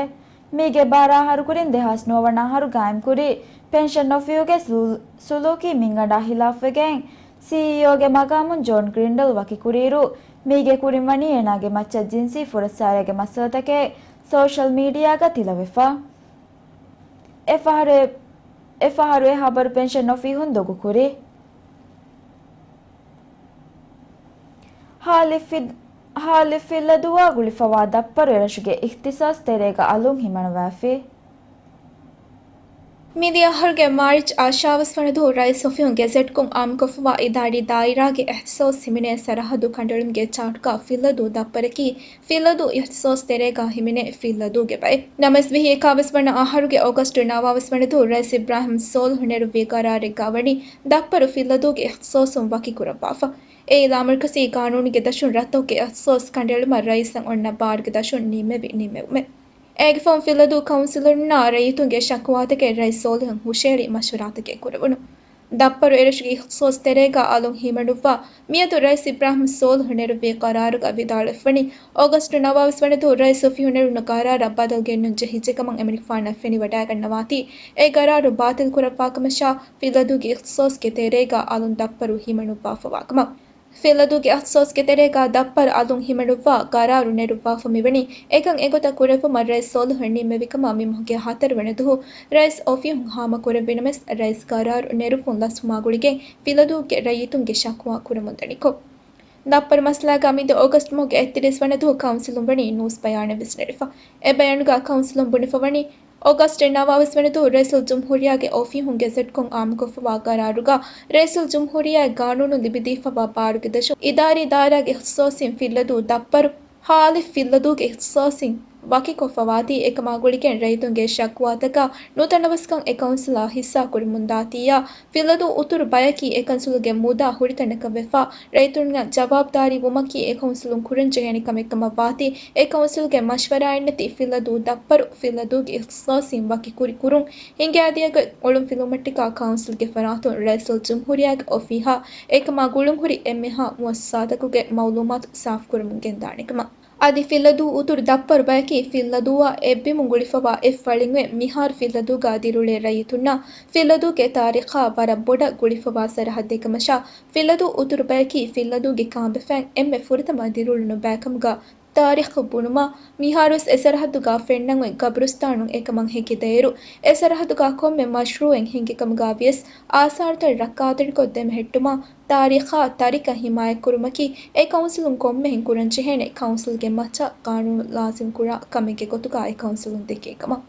މީގެ ބާރަ އަހަރު ކުރިން ދެހާސް ނުވަ ވަނަ އަހަރު ގާއިމްކުރި ޕެންޝަން އޮފީހުގެ ސުލޫ-، ސުލޫކީ މިންގަނޑާ ހިލާފްވެގެން ސީއީއޯގެ މަގާމުން ޖޯން ގްރިންޑަލް ވަކިކުރިއިރު، މީގެ ކުރިން ވަނީ އޭނާގެ މައްޗަށް ޖިންސީ ފުރައްސާރައިގެ މައްސަލަތަކެއް ސޯޝަލް މީޑިއާގަ ތިލަވެފަ. އެފަހަރު އެ-، އެފަހަރު އެ ހަބަރު ޕެންޝަން އޮފީހުން ދޮގުކުރި. ހާލި ފި-، ހާލި ފިއްލަދޫއާ ގުޅިފަވާ ދައްޕަރު އެރަށުގެ އިޚްތިޞާޞް ތެރޭގަ އަލުން ހިމަނުވާފި. މިދިޔަ އަހަރުގެ މާރިޗް އަށާވީސް ވަނަ ދުވަހު ރައީސް އޮފީހުން ގެޒެޓްކޮށް އާއްމުކޮށްފަވާ އިދާރީ ދާއިރާގެ އިޚްތިޞާޞް ހިމެނޭ ސަރަހައްދު ކަނޑައެޅުމުގެ ޗާޓުގަ ފިއްލަދޫ ދައްޕަރަކީ ފިއްލަދޫ އިޚްތިޞާޞް ތެރޭގަ ހިމެނޭ ފިއްލަދޫގެ ބައެއް. ނަމަވެސް ވިހި އެކާވީސް ވަނަ އަހަރުގެ އޮގަސްޓު ނަވާވީސް ވަނަ ދުވަހު ރައީސް އިބްރާހިމް ސޯލިހު ނެރުއްވި ގަރާރެއްގަ ވަނީ ދައްޕަރު ފިއްލަދޫގެ އިޚްތިޞާޞުން ވަކިކުރައްވާފަ. އެއީ ލާމަރުކަޒީ ގާނޫނުގެ ދަށުން ރައްތަކުގެ އިޚްތިޞާޞް ކަނޑައެޅުމަށް ރައީސަށް އޮންނަ ބާރުގެ ދަށުން ނިންމެވި ނިންމެވުމެއް. އޭގެ ފަހުން ފިއްލަދޫ ކައުންސިލުންނާ ރައްޔިތުންގެ ޝަކުވާތަކެއް ރައީސް ސޯލިހަށް ހުށަހެޅި މަޝްވަރާތަކެއް ކުރެވުނު. ދައްޕަރު އެރަށުގެ އިޚްތިޞާޞް ތެރޭގަ އަލުން ހިމަނުއްވާ މިއަދު ރައީސް އިބްރާހިމް ސޯލިހު ނެރުއްވި ގަރާރުގަ ވިދާޅުވެފަވަނީ، އޮގަސްޓު ނަވާވީސް ވަނަ ދުވަހު ރައީސް އޮފީހުން ނެރުނު ގަރާރަށް ބަދަލު ގެންނުން ޖެހިއްޖެ ކަމަށް އެމަނިކުފާނަށް ފެނިވަޑައިގަންނަވާތީ، އެ ގަރާރު ބާތިލް ކުރައްވާ ކަމަށާ، ފިއްލަދޫގެ އިޚްތިޞާޞްގެ ތެރޭގަ އަލުން ދައްޕަރު ހިމަނުއްވާފަވާ ކަމަށް. ފިއްލަދޫގެ އިޚްތިޞާޞްގެ ތެރޭގަ ދައްޕަރު އަލުން ހިމަނުއްވާ ގަރާރު ނެރުއްވާފަ މިވަނީ އެކަން އެގޮތަށް ކުރެއްވުމަށް ރައީސް ސޯލިހު ނިންމެވި ކަމަށް މި މަހުގެ ހަތަރު ވަނަ ދުވަހު ރައީސް އޮފީހުން ހާމަ ކުރެއްވި ނަމަވެސް، ރައީސް ގަރާރު ނެރުއްވުން ލަސްވުމާ ގުޅިގެން ފިއްލަދޫގެ ރައްޔިތުންގެ ޝަކުވާ ކުރަމުންދަނިކޮށް، ދައްޕަރު މައްސަލާގަ މިދިޔަ އޮގަސްޓް މަހުގެ އެއްތިރީސް ވަނަ ދުވަހު ކައުންސިލުން ވަނީ ނޫސް ބަޔާނެއް ވެސް ނެރެފަ. އެ ބަޔާނުގަ ކައުންސިލުން ބުނެފަވަނީ، އޮގަސްޓް ނަވާވީސް ވަނަ ދުވަހު ރައީސުލްޖުމްހޫރިއްޔާގެ އޮފީހުން ގެޒެޓްކޮށް އާއްމުކޮށްފަވާ ގަރާރުގަ، ރައީސުލްޖުމްހޫރިއްޔާއަށް ގާނޫނުން ލިބިދީފަވާ ބާރުގެ ދަށުން އިދާރީ ދާއިރާގެ އިޚްތިޞާޞީން ފިއްލަދޫ ދައްޕަރު، ހާލި ފިއްލަދޫގެ އިޚްތިޞާޞީން ވަކިކޮށްފަވާތީ، އެކަމާ ގުޅިގެން ރައްޔިތުންގެ ޝަކުވާތަކާ ނުތަނަވަސްކަން އެ ކައުންސިލާ ހިއްސާ ކުރަމުންދާތީއާ، ފިއްލަދޫ އުތުރު ބަޔަކީ އެ ކައުންސިލުގެ މުދާ ހުރިތަނަކަށް ވެފާ، ރައްޔިތުންނަށް ޖަވާބުދާރީ ވުމަކީ އެ ކައުންސިލުން ކުރަންޖެހޭނެ ކަމެއް ކަމަށް ވާތީ، އެ ކައުންސިލުގެ މަޝްވަރާއެއްނެތި ފިއްލަދޫ ދަށްފަރު ފިއްލަދޫގެ އިޚްތިޞާޞީން ވަކި ކުރި ކުރުން ހިނގައިދިޔަ ގޮތް އޮޅުން ފިލުމަށްޓަކާ ކައުންސިލްގެ ފަރާތުން ރައީސުލްޖުމްހޫރިއްޔާގެ އޮފީހާ އެކަމާ ގުޅުންހުރި އެންމެހާ މުއައްސަސާތަކުގެ މައުލޫމާތު ސާފުކުރަމުން ގެންދާނެ ކަމަށް. އަދި ފިއްލަދޫ އުތުރު ދަށްފަރު ބަޔަކީ ފިއްލަދޫއާ އެއްބިމުން ގުޅިފަވާ އެއްފަޅިން އޮތް މިހާރު ފިއްލަދޫގާ ދިރިއުޅޭ ރައްޔިތުންނަށް ފިއްލަދޫގެ ތާރީޚާ ވަރަށް ބޮޑަށް ގުޅިފަވާ ސަރަހައްދެއް ކަމަށާ، ފިއްލަދޫ އުތުރު ބަޔަކީ ފިއްލަދޫގެ ކާނބެފައިން އެންމެ ފުރަތަމަ ދިރިއުޅުނު ބައެއް ކަމުގާ ތާރީޚު ބުނުމަށް، މިހާރުވެސް އެ ސަރަހައްދުގާ ފެންނަން އޮތް ގަބުރުސްތާނުން އެކަމަށް ހެކިދޭއިރު، އެ ސަރަހައްދުގާ ކޮންމެ މަޝްރޫއެއް ހިންގި ކަމުގާ ވިޔަސް އާސާރުތައް ރައްކާތެރިކޮށް ދެމެހެއްޓުމަށް ތާރީޚާ ތަރިކަ ހިމާޔަތްކުރުމަކީ އެ ކައުންސިލުން ކޮންމެހެން ކުރަންޖެހޭނެ ކައުންސިލްގެ މައްޗަށް ޤާނޫނު ލާޒިމްކުރާ ކަމެއްގެ ގޮތުގާ އެ ކައުންސިލުން ދެކޭ ކަމަށް.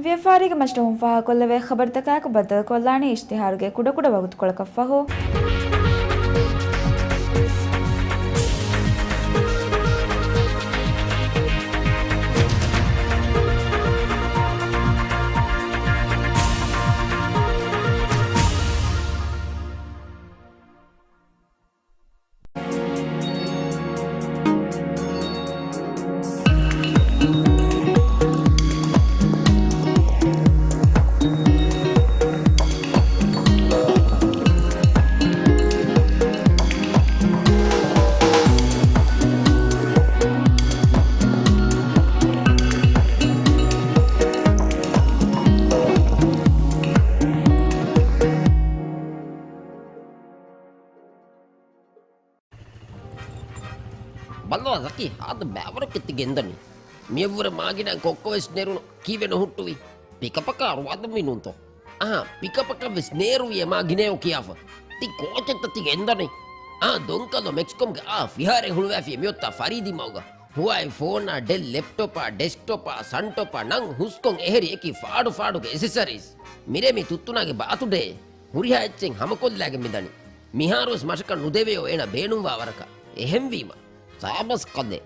ވިޔަފާރީގެ މަސްރަހުން ފާހަގަކޮށްލެވޭ ޚަބަރުތަކާއެކު ބައްދަލުކޮށްލާނީ އިޝްތިހާރުގެ ކުޑަކުޑަ ވަގުތުކޮޅަކަށްފަހު. ބައްލަވާ ޒަކީ، ހާދަ ބައިވަރަކަށް ތި ގެންދަނީ. މިއަށްވުރެ މާގިނަ ކޮއްކޮވެސް ނެރުނު ކީއްވެ ނުހުއްޓުވީ؟ ޕިކަޕަކާ ރުވާދަންވީ ނޫންތޯ؟ އަހާ، ޕިކަޕަކަށްވެސް ނޭރުވިއޭ މާގިނައޭ ކިޔާފަ. ތި ކޯޗެއްތަ ތި ގެންދަނީ؟ އާ، ދޮންކަލޯ މެކްސްކޮމްގެ އާ ފިހާރައެއް ހުޅުވައިފި މިއޮތާ ފަރީދީ މަގުގަ. ހުވާއި ފޯނާ، ޑެލް ލެޕްޓޮޕާ، ޑެސްކްޓޮޕާ، ސަންޓޮޕާ، ނަން ހުސްކޮން އެހެރި އެކި ފާޑު ފާޑުގެ އެސެސަރީސް. މިރޭ މި ތުއްތުނާގެ ބާތުޑޭ. ހުރިހާ އެއްޗެއް ހަމަކޮށްލާގެން މިދަނީ. މިހާރުވެސް މަށަކަށް ނުދެވެޔޯ އޭނަ ބޭނުންވާ ވަރަކަށް. އެހެންވީމަ، ސާބަސް ކަލޭ.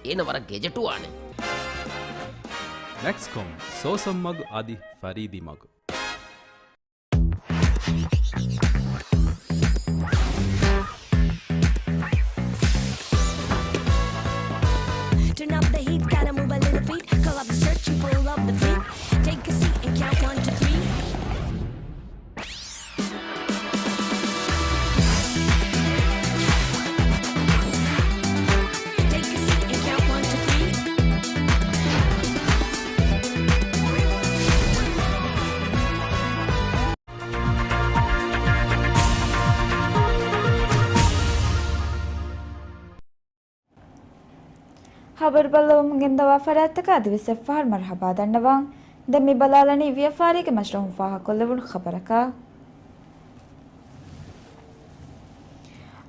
އޭނަ ވަރަށް ގެޖެޓުވާނެ. މެކްސްކޮމް، ސޯސަން މަގު އަދި ފަރީދީ މަގު. Turn up the heat, gotta move a little feet. Call up the search and pull up the fleet. Take a seat and count one, two, three. ޚަބަރު ބައްލަވަމުން ގެންދަވާ ފަރާތްތަކަށް އަދިވެސް އެއްފަހަރު މަރުޙަބާ ދަންނަވަން. ދެން މި ބަލާލަނީ ވިޔަފާރީގެ މަޝްރަހުން ފާހަގަކޮށްލެވުނު ޚަބަރަކަށް.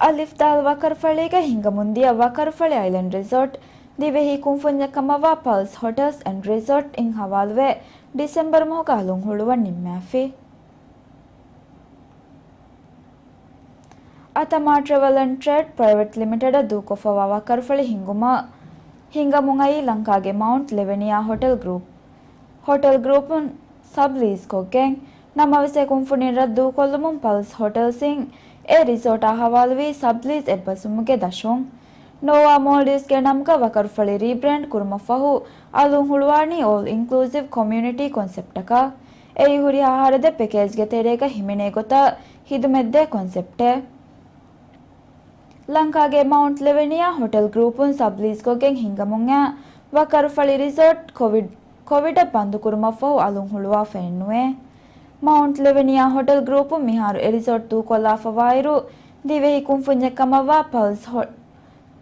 އަލިފް ދާލް ވަކަރުފަޅީގަ ހިނގަމުންދިޔަ ވަކަރުފަޅި އައިލެންޑް ރިސޯޓް ދިވެހި ކުންފުންޏެއް ކަމަށްވާ ޕަލްސް ހޮޓެލްސް އެންޑް ރިސޯޓް އިން ހަވާލުވެ، ޑިސެމްބަރު މަހުގަ އަލުން ހުޅުވަން ނިންމާފި. އަތަމާ ޓްރެވެލް އެންޑް ޓްރޭޑް ޕްރައިވެޓް ލިމިޓެޑަށް ދޫކޮށްފަވާ ވަކަރުފަޅި ހިންގުމަށް، ހިނގަމުން އައީ ލަންކާގެ މައުންޓް ލެވެނިޔާ ހޮޓެލް ގްރޫޕް، ހޮޓެލް ގްރޫޕުން ސަބްލީޒްކޮށްގެން. ނަމަވެސް އެ ކުންފުނިން ރައްދުކޮށްލުމުން ޕަލްސް ހޮޓެލްސްއިން އެ ރިސޯޓާ ހަވާލުވީ ސަބްލީޒް އެއްބަސްވުމުގެ ދަށުން. ނޯވާ މޯލްޑިވްސްގެ ނަމުގަ ވަކަރުފަޅި ރީބްރޭންޑް ކުރުމަށްފަހު، އަލުން ހުޅުވާނީ އޯލް އިންކްލޫސިވް ކޮމިއުނިޓީ ކޮންސެޕްޓަކަށް. އެއީ ހުރިހާ އަހަރެއް ދޭ ޕެކޭޖްގެ ތެރޭގަ ހިމެނޭ ގޮތަށް ހިދުމަތްދޭ ކޮންސެޕްޓެއް. ލަންކާގެ މައުންޓް ލެވެނިޔާ ހޮޓެލް ގްރޫޕުން ސަބްލީޒްކޮށްގެން ހިންގަމުންއައި ވަކަރުފަޅި ރިސޯޓް ކޮވިޑް، ކޮވިޑަށް ބަންދުކުރުމަށްފަހު އަލުން ހުޅުވާފައެއްނުވޭ. މައުންޓް ލެވެނިޔާ ހޮޓެލް ގްރޫޕުން މިހާރު އެ ރިސޯޓް ދޫކޮށްލާފަވާއިރު، ދިވެހި ކުންފުންޏެއް ކަމަށްވާ ޕަލްސް ހޮ-،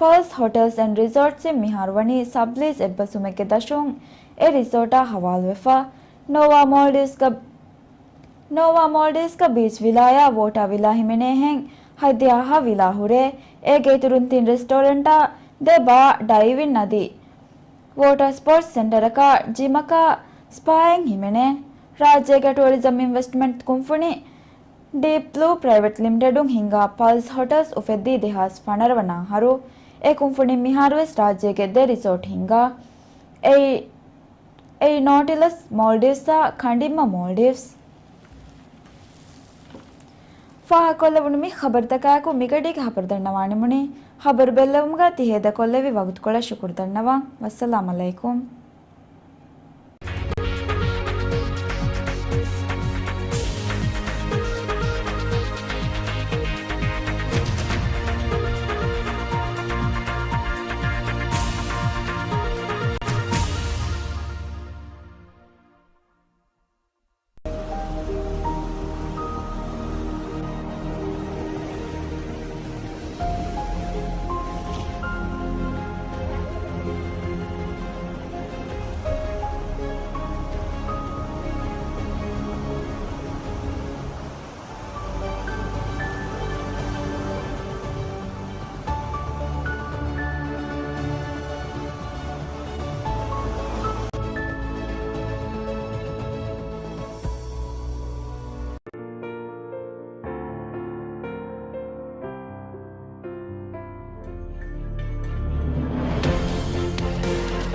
ޕަލްސް ހޮޓެލްސް އެންޑް ރިސޯޓްސްއިން މިހާރު ވަނީ ސަބްލީޒް އެއްބަސްވުމެއްގެ ދަށުން އެ ރިސޯޓާ ހަވާލުވެފަ. ނޯވާ މޯލްޑިވްސްގަ، ނޯވާ މޯލްޑިވްސްގަ ބީޗް ވިލާޔާ ވޯޓާ ވިލާ ހިމެނޭހެން ހަތްދިހަ ވިލާ ހުރޭ. އޭގެ އިތުރުން ތިން ރެސްޓޯރެންޓާ، ދެ ބާ، ޑައިވިން އަދި ވޯޓާ ސްޕޯޓްސް ސެންޓަރަކާ، ޖިމަކާ، ސްޕާއެއް ހިމެނޭ. ރާއްޖޭގެ ޓޫރިޒަމް އިންވެސްޓްމަންޓް ކުންފުނި ޑީޕް ބްލޫ ޕްރައިވެޓް ލިމިޓެޑުން ހިންގާ ޕަލްސް ހޮޓެލްސް އުފެއްދީ ދެހާސް ފަނަރަ ވަނަ އަހަރު. އެ ކުންފުނިން މިހާރުވެސް ރާއްޖޭގެ ދެ ރިސޯޓް ހިންގާ. އެއީ، އެއީ ނޯޓިލަސް މޯލްޑިވްސްއާ ކަނޑިންމަ މޯލްޑިވްސް. ފާހަގަކޮށްލެވުނު މި ޚަބަރުތަކާއެކު މިގަޑީގެ ޚަބަރު ދަންނަވާނެމުނީ. ޚަބަރު ބެއްލެވުމުގަ ތި ހޭދަކޮށްލެވި ވަގުތުކޮޅަށް ޝުކުރު ދަންނަވަން. ވައްސަލާމް އަލައިކުމް.